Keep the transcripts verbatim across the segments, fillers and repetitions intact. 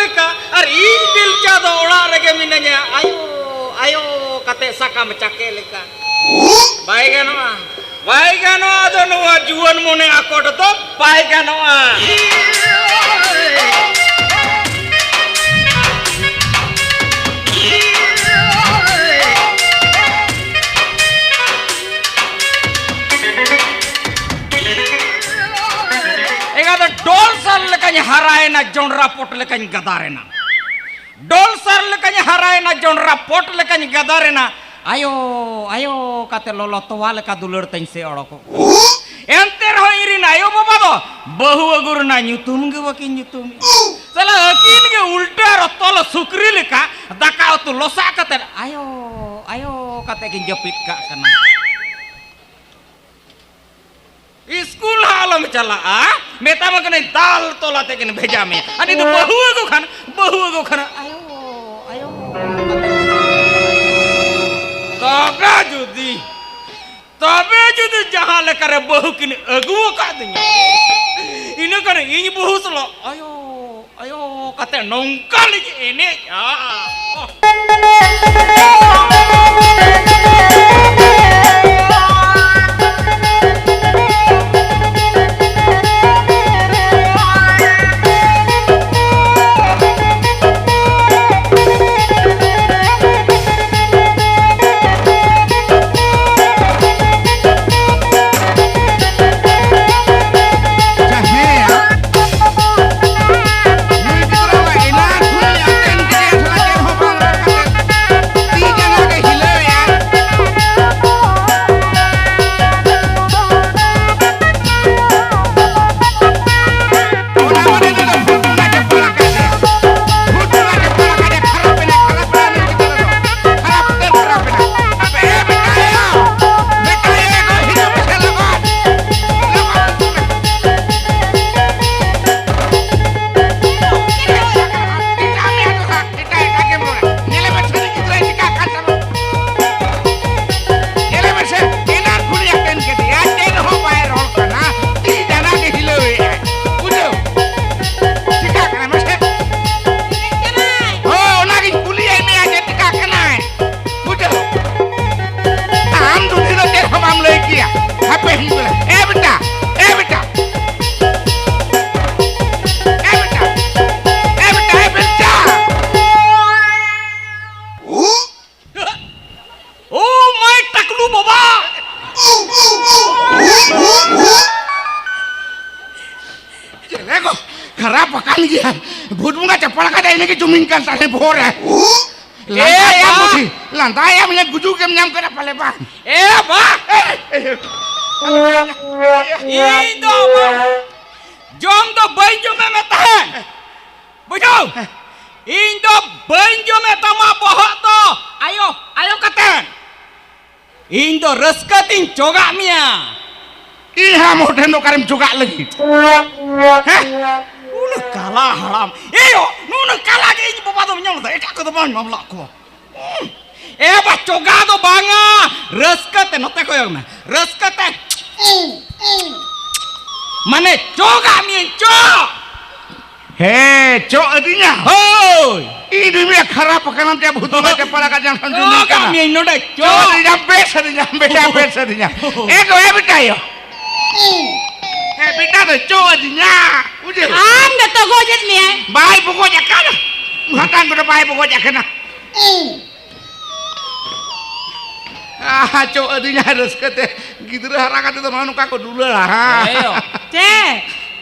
ᱞᱮᱠᱟ, ᱟᱨ ᱤᱧ ᱵᱮᱞᱪᱟ ᱫᱚ ᱚᱲᱟᱜ ᱨᱮᱜᱮ ᱢᱤᱱᱟᱹᱧᱟ, ᱟᱭᱳ, ᱟᱭᱳ ᱠᱟᱛᱮ ᱥᱟᱠᱟᱢ ᱪᱟᱠᱮ ᱞᱮᱠᱟ᱾ ᱵᱟᱭ ᱜᱟᱱᱚᱜᱼᱟ, ᱵᱟᱭ ᱜᱟᱱᱚᱜᱼᱟ᱾ ᱟᱫᱚ ᱱᱚᱣᱟ ᱡᱩᱣᱟᱹᱱ ᱢᱚᱱᱮ ᱟᱠᱚᱴ ᱫᱚ ᱵᱟᱭ ᱜᱟᱱᱚᱜᱼᱟ᱾ ᱮᱸᱜᱟ ᱫᱚ ᱰᱚᱞ ᱥᱟᱨ ᱞᱮᱠᱟᱧ ᱦᱟᱨᱟᱭᱮᱱᱟ, ᱡᱚᱱᱰᱨᱟ ᱯᱚᱴ ᱞᱮᱠᱟᱧ ᱜᱟᱫᱟᱨᱮᱱᱟ᱾ ᱰᱚᱞ ᱥᱟᱨ ᱞᱮᱠᱟᱧ ᱦᱟᱨᱟᱭᱮᱱᱟ, ᱡᱚᱱᱰᱨᱟ ᱯᱚᱴ ᱞᱮᱠᱟᱧ ᱜᱟᱫᱟᱨᱮᱱᱟ᱾ ᱟᱭᱳ, ᱟᱭᱳ ᱠᱟᱛᱮ ᱞᱚᱞᱚ ᱛᱚᱣᱟ ᱞᱮᱠᱟ ᱫᱩᱞᱟᱹᱲ ᱛᱮᱧ ᱥᱮ ᱚᱰᱚᱠᱚᱜ᱾ ᱮᱱᱛᱮ ᱨᱮᱦᱚᱸ ᱤᱧ ᱨᱮᱱ ᱟᱭᱳ ᱵᱟᱵᱟ ᱫᱚ ᱵᱟᱹᱦᱩ ᱟᱹᱜᱩ ᱨᱮᱱᱟᱜ ᱧᱩᱛᱩᱢ ᱜᱮ ᱵᱟᱹᱠᱤᱱ ᱧᱩᱛᱩᱢᱮᱫ᱾ ᱥᱟᱞᱟ ᱟᱹᱠᱤᱱ ᱜᱮ ᱩᱞᱴᱟᱹ ᱟᱨ ᱛᱚᱞ ᱥᱩᱠᱨᱤ ᱞᱮᱠᱟ ᱫᱟᱠᱟ ᱩᱛᱩ ᱞᱚᱥᱟᱜ ᱠᱟᱛᱮ ᱟᱭᱳ, ᱟᱭᱳ ᱠᱟᱛᱮ ᱠᱤᱱ ᱡᱟᱹᱯᱤᱫ ᱠᱟᱜ ᱠᱟᱱᱟ᱾ ᱤᱥᱠᱩᱞ ᱦᱚᱸ ᱟᱞᱚᱢ ᱪᱟᱞᱟᱜᱼᱟ, ᱢᱮᱛᱟᱢ ᱠᱟᱹᱱᱟᱹᱧ ᱫᱟᱞ ᱛᱚᱞ ᱟᱛᱮ ᱠᱤᱱ ᱵᱷᱮᱡᱟ ᱢᱮᱭᱟ᱾ ᱟᱨ ᱱᱤᱛ ᱫᱚ ᱵᱟᱹᱦᱩ ᱟᱹᱜᱩ ᱠᱷᱟᱱ, ᱵᱟᱹᱦᱩ ᱟᱹᱜᱩ ᱠᱷᱟᱱ, ᱟᱭᱳ, ᱟᱭᱳ᱾ ᱛᱚᱵᱮ ᱡᱩᱫᱤ, ᱛᱚᱵᱮ ᱡᱩᱫᱤ ᱡᱟᱦᱟᱸ ᱞᱮᱠᱟᱨᱮ ᱵᱟᱹᱦᱩ ᱠᱤᱱ ᱟᱹᱜᱩ ᱟᱠᱟᱫᱤᱧᱟ, ᱤᱱᱟᱹ ᱠᱷᱟᱱ ᱤᱧ ᱵᱟᱹᱦᱩ ᱥᱟᱞᱟᱜ ᱟᱭᱳ, ᱟᱭᱳ ᱠᱟᱛᱮ ᱱᱚᱝᱠᱟ ᱞᱤᱧ ᱮᱱᱮᱡᱼᱟ᱾ ᱟᱪᱪᱷᱟ, ᱦᱮᱸ, ᱱᱩᱭ ᱜᱤᱫᱽᱨᱟᱹ ᱢᱟ ᱮᱱᱟᱝ ᱠᱷᱚᱱᱤᱧ ᱟᱛᱮᱱ ᱠᱮᱫᱮᱭᱟ, ᱥᱟᱞᱟ ᱪᱮᱫ ᱦᱚᱸ ᱵᱟᱝ ᱨᱚᱲ ᱠᱟᱛᱮ ᱛᱤ ᱡᱟᱸᱜᱟ ᱜᱮ ᱦᱤᱞᱟᱹᱣᱮᱜᱼᱟᱭ᱾ ᱮ ᱜᱚ, ᱠᱷᱟᱨᱟᱯ ᱟᱠᱟᱱ ᱜᱮᱭᱟ᱾ ᱵᱷᱩᱛ ᱵᱚᱸᱜᱟ ᱪᱟᱯᱟᱲ ᱠᱟᱫᱟᱭ, ᱤᱱᱟᱹ ᱜᱮ ᱡᱩᱢᱤᱧ ᱠᱟᱱ ᱛᱟᱞᱮ ᱵᱚᱦᱚᱜ ᱨᱮ᱾ ᱞᱟᱸᱫᱟᱭᱟᱢ ᱵᱩᱰᱷᱤ, ᱞᱟᱸᱫᱟᱭᱟᱢ, ᱤᱱᱟᱹ ᱜᱩᱡᱩᱜ ᱜᱮᱢ ᱧᱟᱢ ᱠᱟᱱᱟ ᱯᱟᱞᱮ ᱵᱟᱝ? ᱮ ᱵᱟ! ᱤᱧ ᱫᱚ ᱵᱟᱝ, ᱡᱚᱢ ᱫᱚ ᱵᱟᱹᱧ ᱡᱚᱢᱮ ᱢᱮ ᱛᱟᱦᱮᱸᱱ᱾ ᱵᱩᱡᱷᱟᱹᱣ? ᱤᱧ ᱫᱚ ᱵᱟᱹᱧ ᱡᱚᱢᱮ ᱛᱟᱢᱟ ᱵᱚᱦᱚᱜ ᱫᱚ, ᱟᱭᱳ, ᱟᱭᱳ ᱠᱟᱛᱮ᱾ ᱤᱧ ᱫᱚ ᱨᱟᱹᱥᱠᱟᱹ ᱛᱤᱧ ᱪᱚᱜᱟᱜ ᱢᱮᱭᱟ᱾ ᱤᱧ ᱦᱟᱲᱟᱢ ᱦᱚᱲ ᱴᱷᱮᱱ ᱫᱚ ᱚᱠᱟᱨᱮᱢ ᱪᱚᱜᱟᱜ ᱞᱟᱹᱜᱤᱫ? ᱦᱮᱸ? ᱩᱱᱟᱹᱜ ᱠᱟᱞᱟ ᱦᱟᱲᱟᱢ᱾ ᱮᱭᱳ, ᱱᱩᱱᱟᱹᱜ ᱠᱟᱞᱟ ᱜᱮ ᱤᱧ ᱵᱟᱵᱟ ᱫᱚᱢ ᱧᱟᱢ ᱞᱮᱫᱟ, ᱮᱴᱟᱜ ᱠᱚᱫᱚ ᱵᱟᱹᱧ ᱢᱟᱢᱞᱟᱜ ᱠᱚᱣᱟ᱾ ᱮ ᱵᱟ, ᱪᱚᱜᱟ ᱫᱚ ᱵᱟᱝᱟ, ᱨᱟᱹᱥᱠᱟᱹ ᱛᱮ ᱱᱚᱛᱮ ᱠᱚᱭᱚᱜ ᱢᱮ, ᱨᱟᱹᱥᱠᱟᱹ ᱛᱮ᱾ ᱢᱟᱱᱮ ᱪᱚᱜᱟᱜ ᱢᱤᱭᱟᱹᱧ, ᱪᱚᱜ᱾ ᱦᱮᱸ, ᱪᱚᱜ ᱟᱹᱫᱤᱧᱟ? ᱦᱳᱭ᱾ ᱤᱧ ᱫᱩᱧ ᱢᱮᱱᱟ ᱠᱷᱟᱨᱟᱯ ᱟᱠᱟᱱᱟᱢ, ᱪᱮ ᱵᱷᱩᱛ ᱵᱚᱸᱜᱟ ᱪᱟᱯᱟᱲ ᱟᱠᱟᱫ ᱡᱟᱝ ᱠᱷᱟᱱ ᱪᱚᱜ ᱡᱩᱞᱩᱜ ᱟᱠᱟᱫ ᱠᱟᱱᱟ᱾ ᱢᱤᱭᱟᱹᱧ ᱱᱚᱰᱮ, ᱪᱚᱜ᱾ ᱪᱚᱜ ᱟᱹᱫᱤᱧᱟ, ᱵᱮᱥ ᱟᱹᱫᱤᱧᱟ, ᱵᱮᱴᱟ, ᱵᱮᱥ ᱟᱹᱫᱤᱧᱟ᱾ ᱦᱮᱸ, ᱵᱮᱴᱟ ᱫᱚ ᱪᱚᱜ ᱟᱹᱫᱤᱧᱟ᱾ ᱵᱩᱡᱷᱟᱹᱣ? ᱟᱢ ᱜᱮᱛᱚ ᱜᱚᱡᱮᱫ ᱢᱮᱭᱟᱭ᱾ ᱵᱟᱭ ᱵᱚᱜᱚᱡ ᱟᱠᱟᱱᱟ᱾ ᱵᱷᱟᱴᱟᱝ ᱠᱚᱫᱚ ᱵᱟᱭ ᱵᱚᱜᱚᱡ ᱟᱠᱟᱱᱟ᱾ ᱟᱦᱟ, ᱪᱚᱜ ᱟᱹᱫᱤᱧᱟ ᱨᱟᱹᱥᱠᱟᱹ ᱛᱮ᱾ ᱜᱤᱫᱽᱨᱟᱹ ᱦᱟᱨᱟ ᱠᱟᱛᱮ ᱫᱚ ᱱᱚᱜᱼᱚ ᱱᱚᱝᱠᱟ ᱠᱚ ᱫᱩᱞᱟᱹᱲᱟ, ᱦᱮᱸ? ᱮᱭᱳ᱾ ᱪᱮᱫ?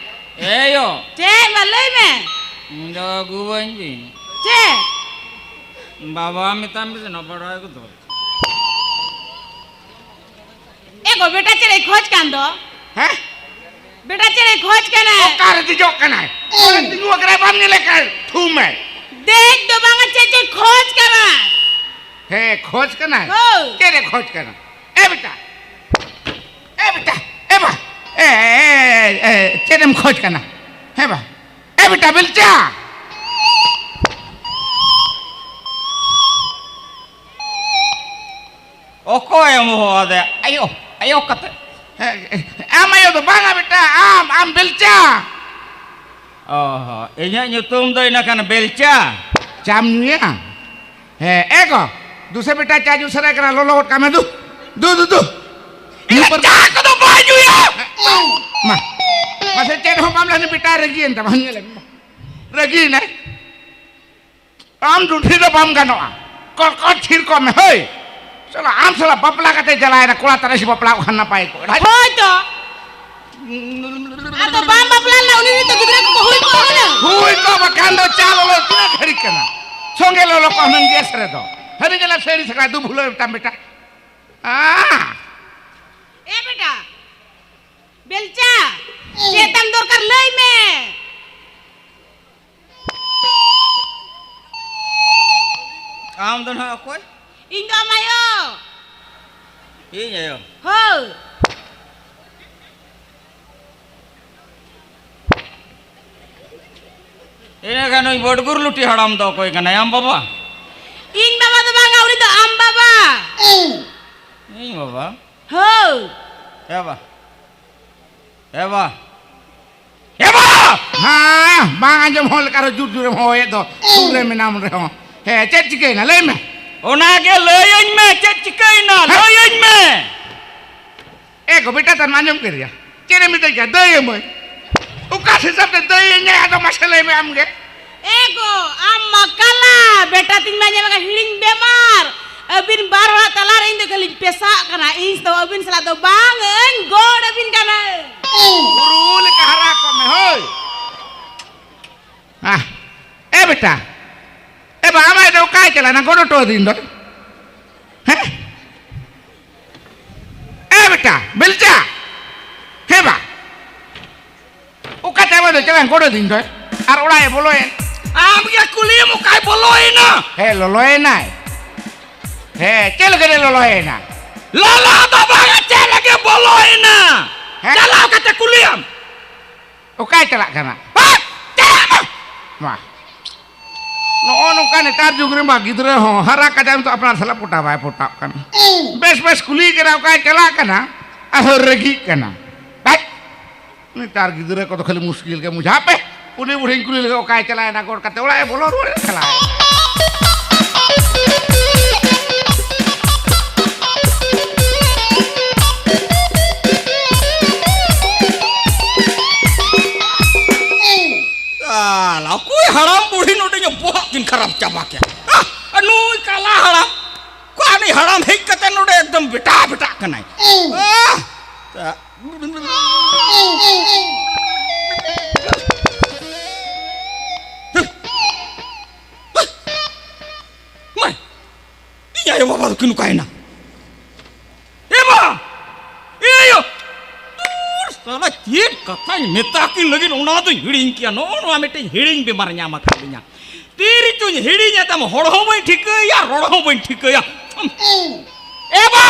ᱮᱭᱳ᱾ ᱪᱮᱫ? ᱢᱟ ᱞᱟᱹᱭ ᱢᱮ᱾ ᱤᱧ ᱫᱚ ᱟᱹᱜᱩᱣᱟᱹᱧ ᱵᱤᱱ᱾ ᱪᱮᱫ? ᱵᱟᱵᱟ ᱢᱮᱛᱟᱢ ᱢᱮᱥᱮ, ᱱᱚ ᱵᱟᱲᱟᱭ ᱠᱚ ᱫᱚ᱾ ᱮ ᱜᱚ, ᱵᱮᱴᱟ ᱪᱮᱫ ᱮ ᱠᱷᱚᱡᱽ ᱠᱟᱱ ᱫᱚ? ᱦᱮᱸ? ᱵᱮᱴᱟ ᱪᱮᱫ ᱮ ᱠᱷᱚᱡᱽ ᱠᱟᱱᱟ? ᱚᱠᱟᱨᱮ ᱫᱮᱡᱚᱜ ᱠᱟᱱᱟᱭ? ᱚᱸᱰᱮ ᱛᱤᱸᱜᱩ ᱟᱠᱟᱱᱟᱭ, ᱵᱟᱢ ᱧᱮᱞᱮ ᱠᱟᱱ? ᱛᱷᱩᱢ ᱢᱮ᱾ ᱫᱮᱡ ᱫᱚ ᱵᱟᱝᱟ, ᱪᱮᱫ ᱪᱮᱫ ᱠᱷᱚᱡᱽ ᱠᱟᱱᱟ? ᱦᱮᱸ, ᱠᱷᱚᱡᱽ ᱠᱟᱱᱟᱭ? ᱦᱳᱭ᱾ ᱪᱮᱫ ᱮ ᱠᱷᱚᱡᱽ ᱠᱟᱱᱟ? ᱮ ᱵᱮᱴᱟ, ᱮ ᱵᱮᱴᱟ, ᱮ ᱵᱟ, ᱮ, ᱮ, ᱮ, ᱮ, ᱪᱮᱫ ᱮᱢ ᱠᱷᱚᱡᱽ ᱠᱟᱱᱟ? ᱦᱮᱸ ᱵᱟ, ᱮ ᱵᱮᱴᱟ, ᱵᱮᱞᱪᱟ᱾ ᱚᱠᱚᱭᱮᱢ ᱦᱚᱦᱚ ᱟᱫᱮᱭᱟ? ᱟᱭᱳ, ᱟᱭᱳ ᱠᱟᱛᱮ᱾ ᱦᱮᱸ, ᱟᱢ ᱟᱭᱳ ᱫᱚ ᱵᱟᱝᱟ ᱵᱮᱴᱟ, ᱟᱢ, ᱟᱢ ᱵᱮᱞᱪᱟ᱾ ᱚ ᱦᱚᱸ, ᱤᱧᱟᱹᱜ ᱧᱩᱛᱩᱢ ᱫᱚ ᱤᱱᱟᱹ ᱠᱷᱟᱱ ᱵᱮᱞᱪᱟ᱾ ᱪᱟᱢ ᱧᱩᱭᱟ? ᱦᱮᱸ, ᱮ ᱜᱚ, ᱫᱩᱥᱮ ᱵᱮᱴᱟ ᱪᱟ ᱡᱩ ᱥᱟᱱᱟᱭ ᱠᱟᱱᱟ, ᱞᱚᱞᱚ ᱜᱚᱫ ᱠᱟᱜ ᱢᱮ, ᱫᱩ, ᱫᱩ, ᱫᱩ, ᱫᱩ᱾ ᱧᱩ ᱤᱧ ᱯᱟᱹᱨ- ᱪᱟ ᱠᱚᱫᱚ ᱵᱟᱭ ᱧᱩᱭᱟ᱾ ᱢᱟ, ᱢᱟᱥᱮ ᱪᱮᱫ ᱦᱚᱸ ᱵᱟᱢ ᱞᱟᱹᱭ, ᱵᱮᱴᱟ ᱨᱟᱹᱜᱤᱭᱮᱱ ᱛᱟᱢᱟ, ᱧᱮᱞᱮᱢ᱾ ᱨᱟᱹᱜᱤᱭᱮᱱᱟᱭ᱾ ᱟᱢ ᱰᱩᱸᱰᱷᱤ ᱫᱚ ᱵᱟᱢ ᱜᱟᱱᱚᱜᱼᱟ᱾ ᱠᱚᱲ ᱠᱚᱲ ᱛᱷᱤᱨ ᱠᱚᱜ ᱢᱮ, ᱦᱳᱭ᱾ ᱥᱟᱞᱟ, ᱟᱢ ᱥᱟᱞᱟ ᱵᱟᱯᱞᱟ ᱠᱟᱛᱮ ᱪᱟᱞᱟᱣᱮᱱᱟ, ᱠᱚᱲᱟ ᱛᱟᱨᱟᱥᱤ ᱵᱟᱯᱞᱟ ᱠᱚ ᱠᱷᱟᱱ ᱱᱟᱯᱟᱭ ᱠᱚᱜᱼᱟ᱾ ᱦᱳᱭ ᱛᱚ᱾ ᱟᱫᱚ ᱵᱟᱢ ᱵᱟᱯᱞᱟ ᱞᱮᱱᱟ, ᱩᱱᱤ ᱱᱤᱛ ᱛᱚᱸᱜᱮ ᱞᱚᱞᱚ ᱠᱚᱜ ᱟᱢ ᱜᱮᱥ ᱨᱮᱫᱚ᱾ ᱦᱟᱹᱱᱤ ᱜᱮᱞᱟ ᱥᱟᱹᱲᱤ ᱥᱟᱠᱲᱟ ᱫᱩ ᱵᱷᱩᱞᱟᱹᱣ ᱮᱱ ᱛᱟᱢ ᱵᱮᱴᱟ᱾ ᱟᱦ! ᱮ ᱵᱮᱴᱟ, ᱵᱮᱞᱪᱟ, ᱪᱮᱫ ᱛᱟᱢ ᱫᱚᱨᱠᱟᱨ ᱞᱟᱹᱭ ᱢᱮ᱾ ᱟᱢ ᱫᱚ ᱱᱟᱦᱟᱜ ᱚᱠᱚᱭ? ᱤᱧ ᱫᱚ ᱟᱢ ᱟᱭᱳ᱾ ᱤᱧ ᱟᱭᱳ? ᱦᱳᱭ᱾ ᱤᱱᱟᱹ ᱠᱷᱟᱱ ᱱᱩᱭ ᱵᱚᱰᱜᱩᱨ ᱞᱩᱴᱤ ᱦᱟᱲᱟᱢ ᱫᱚ ᱚᱠᱚᱭ ᱠᱟᱱᱟᱭ? ᱟᱢ ᱵᱟᱵᱟ? ᱤᱧ ᱵᱟᱵᱟ ᱫᱚ ᱵᱟᱝᱟ, ᱩᱱᱤ ᱫᱚ ᱟᱢ ᱵᱟᱵᱟ᱾ ᱤᱧ ᱵᱟᱵᱟ? ᱦᱳᱭ᱾ ᱮ ᱵᱟ, ᱮ ᱵᱟ, ᱮ ᱵᱟ! ᱦᱮᱸ, ᱵᱟᱝ ᱟᱸᱡᱚᱢ ᱦᱚᱸ ᱞᱮᱠᱟ ᱨᱮ ᱡᱩᱨ ᱡᱩᱨᱮᱢ ᱦᱚᱦᱚᱭᱮᱫ ᱫᱚ, ᱥᱩᱨ ᱨᱮ ᱢᱮᱱᱟᱢ ᱨᱮᱦᱚᱸ᱾ ᱦᱮᱸ, ᱪᱮᱫ ᱪᱤᱠᱟᱹᱭᱮᱱᱟ? ᱞᱟᱹᱭ ᱢᱮ᱾ ᱚᱱᱟ ᱜᱮ ᱞᱟᱹᱭᱟᱹᱧ ᱢᱮ, ᱪᱮᱫ ᱪᱤᱠᱟᱹᱭᱮᱱᱟ? ᱦᱮᱸ᱾ ᱞᱟᱹᱭᱟᱹᱧ ᱢᱮ᱾ ᱮ ᱜᱚ, ᱵᱮᱴᱟ ᱛᱟᱢ ᱟᱸᱡᱚᱢ ᱠᱮᱫᱮᱭᱟ? ᱪᱮᱫ ᱮ ᱢᱮᱛᱟᱹᱧ ᱠᱟᱱᱟ? ᱫᱟᱹᱭ ᱮᱢᱟᱹᱧ᱾ ᱚᱠᱟ ᱦᱤᱥᱟᱹᱵ ᱛᱮ ᱫᱟᱹᱭ ᱮᱧᱟᱭ? ᱟᱫᱚ ᱢᱟᱥᱮ ᱞᱟᱹᱭ ᱢᱮ ᱟᱢ ᱜᱮ᱾ ᱮ ᱜᱚ, ᱟᱢ ᱢᱟ ᱠᱟᱞᱟ ᱵᱮᱴᱟ ᱛᱤᱧ ᱢᱟ ᱧᱮᱞ ᱠᱟᱜ ᱦᱤᱲᱤᱧ ᱵᱮᱢᱟᱨ᱾ ᱟᱹᱵᱤᱱ ᱵᱟᱨ ᱦᱚᱲᱟᱜ ᱛᱟᱞᱟ ᱨᱮ ᱤᱧ ᱫᱚ ᱠᱷᱟᱹᱞᱤᱧ ᱯᱮᱥᱟᱜ ᱠᱟᱱᱟ᱾ ᱤᱧ ᱫᱚ ᱟᱹᱵᱤᱱ ᱥᱟᱞᱟᱜ ᱫᱚ ᱵᱟᱝ ᱟᱹᱧ ᱜᱚᱲ ᱟᱹᱵᱤᱱ ᱠᱟᱱᱟ᱾ ᱵᱩᱨᱩ ᱞᱮᱠᱟ ᱦᱟᱨᱟ ᱠᱚᱜ ᱢᱮ ᱦᱳᱭ᱾ ᱟᱦ, ᱮ ᱵᱮᱴᱟ, ᱮ ᱵᱟ, ᱟᱢ ᱟᱡ ᱫᱚ ᱚᱠᱟᱭ ᱪᱟᱞᱟᱜᱼᱟ? ᱜᱚᱲ ᱦᱚᱴᱚ ᱟᱹᱫᱤᱧ ᱫᱚ᱾ ᱦᱮᱸ? ᱮ ᱵᱮᱴᱟ, ᱵᱮᱞᱪᱟ! ᱦᱮᱸ ᱵᱟ! ᱚᱠᱟᱛᱮ ᱟᱢ ᱫᱚ ᱪᱟᱞᱟᱜ ᱜᱚᱲ ᱟᱹᱫᱤᱧ ᱫᱚ? ᱟᱨ ᱚᱲᱟᱜ ᱮ ᱵᱚᱞᱚᱭᱮᱱ᱾ ᱟᱢ ᱜᱮ ᱠᱩᱞᱤᱭᱮᱢ ᱚᱠᱟᱭ ᱵᱚᱞᱚᱭᱮᱱᱟ? ᱦᱮᱸ, ᱞᱚᱞᱚᱭᱮᱱᱟᱭ᱾ ᱦᱮᱸ, ᱪᱮᱫ ᱞᱟᱹᱜᱤᱫ ᱮ ᱞᱚᱞᱚᱭᱮᱱᱟ? ᱞᱚᱞᱚ ᱫᱚ ᱵᱟᱝᱟ, ᱪᱮᱫ ᱞᱟᱹᱜᱤᱫ ᱵᱚᱞᱚᱭᱮᱱᱟ? ᱦᱮᱸ? ᱪᱟᱞᱟᱣ ᱠᱟᱛᱮ ᱠᱩᱞᱤᱭᱮᱢ᱾ ᱚᱠᱟᱭ ᱪᱟᱞᱟᱜ ᱠᱟᱱᱟ? ᱦᱮᱸ? ᱪᱟᱞᱟᱜ ᱢᱟ᱾ ᱢᱟ᱾ ᱱᱚᱜᱼᱚ ᱱᱚᱝᱠᱟ ᱱᱮᱛᱟᱨ ᱡᱩᱜᱽ ᱨᱮᱢᱟ ᱜᱤᱫᱽᱨᱟᱹ ᱦᱚᱸ ᱦᱟᱨᱟ ᱠᱟᱛᱮ ᱱᱤᱛᱚᱜ ᱟᱯᱱᱟᱨ ᱥᱟᱞᱟᱜ ᱯᱚᱴᱟᱣ ᱵᱟᱭ ᱯᱚᱴᱟᱣ ᱠᱟᱱᱟ᱾ ᱵᱮᱥ ᱵᱮᱥ ᱠᱩᱞᱤᱭᱮ ᱠᱟᱱᱟ, ᱚᱠᱟᱭ ᱪᱟᱞᱟᱜ ᱠᱟᱱᱟ? ᱟᱨᱦᱚᱸ ᱨᱟᱹᱜᱤᱜ ᱠᱟᱱᱟ᱾ ᱵᱟᱡ! ᱱᱮᱛᱟᱨ ᱜᱤᱫᱽᱨᱟᱹ ᱠᱚᱫᱚ ᱠᱷᱟᱹᱞᱤ ᱢᱩᱥᱠᱤᱞ ᱜᱮ ᱵᱩᱡᱷᱟᱹᱣ᱾ ᱦᱟᱯᱮ, ᱩᱱᱤ ᱵᱩᱲᱦᱤᱧ ᱠᱩᱞᱤ ᱞᱮᱜᱮ, ᱚᱠᱟᱭ ᱪᱟᱞᱟᱣᱮᱱᱟ? ᱜᱚᱲ ᱠᱟᱛᱮ ᱚᱲᱟᱜ ᱮ ᱵᱚᱞᱚ ᱨᱩᱣᱟᱹᱲ ᱪᱟᱞᱟᱣ᱾ ᱥᱟᱞᱟ, ᱚᱠᱚᱭ ᱦᱟᱲᱟᱢ ᱵᱩᱲᱦᱤ ᱱᱚᱰᱮ ᱧᱚᱜ ᱵᱚᱦᱚᱜ ᱠᱤᱱ ᱠᱷᱟᱨᱟᱯ ᱪᱟᱵᱟ ᱠᱮᱫ? ᱟᱦ, ᱱᱩᱭ ᱠᱟᱞᱟ ᱦᱟᱲᱟᱢ᱾ ᱚᱠᱟ ᱱᱩᱭ ᱦᱟᱲᱟᱢ ᱦᱮᱡ ᱠᱟᱛᱮ ᱱᱚᱰᱮ ᱮᱠᱫᱚᱢ ᱵᱮᱴᱟ ᱵᱮᱴᱟᱜ ᱠᱟᱱᱟᱭ? ᱟᱦ! ᱛᱟ- ᱱᱚᱝᱠᱟᱭᱮᱱᱟ? ᱮ ᱵᱟ! ᱮ ᱟᱭᱳ! ᱫᱩᱨ, ᱥᱟᱞᱟ ᱪᱮᱫ ᱠᱟᱛᱷᱟᱧ ᱢᱮᱛᱟ ᱠᱤᱱ ᱞᱟᱹᱜᱤᱫ, ᱚᱱᱟ ᱫᱚᱧ ᱦᱤᱲᱤᱧ ᱠᱮᱭᱟ᱾ ᱱᱚᱜᱼᱚ ᱱᱚᱣᱟ ᱢᱤᱫᱴᱮᱱ ᱦᱤᱲᱤᱧ ᱵᱮᱢᱟᱨ ᱧᱟᱢ ᱟᱠᱟᱫ ᱞᱤᱧᱟ᱾ ᱛᱤ ᱨᱮᱪᱚᱧ ᱦᱤᱲᱤᱧᱟ ᱛᱟᱢ, ᱦᱚᱲ ᱦᱚᱸ ᱵᱟᱹᱧ ᱴᱷᱤᱠᱟᱹᱭᱟ, ᱨᱚᱲ ᱦᱚᱸ ᱵᱟᱹᱧ ᱴᱷᱤᱠᱟᱹᱭᱟ᱾ ᱮ ᱵᱟ!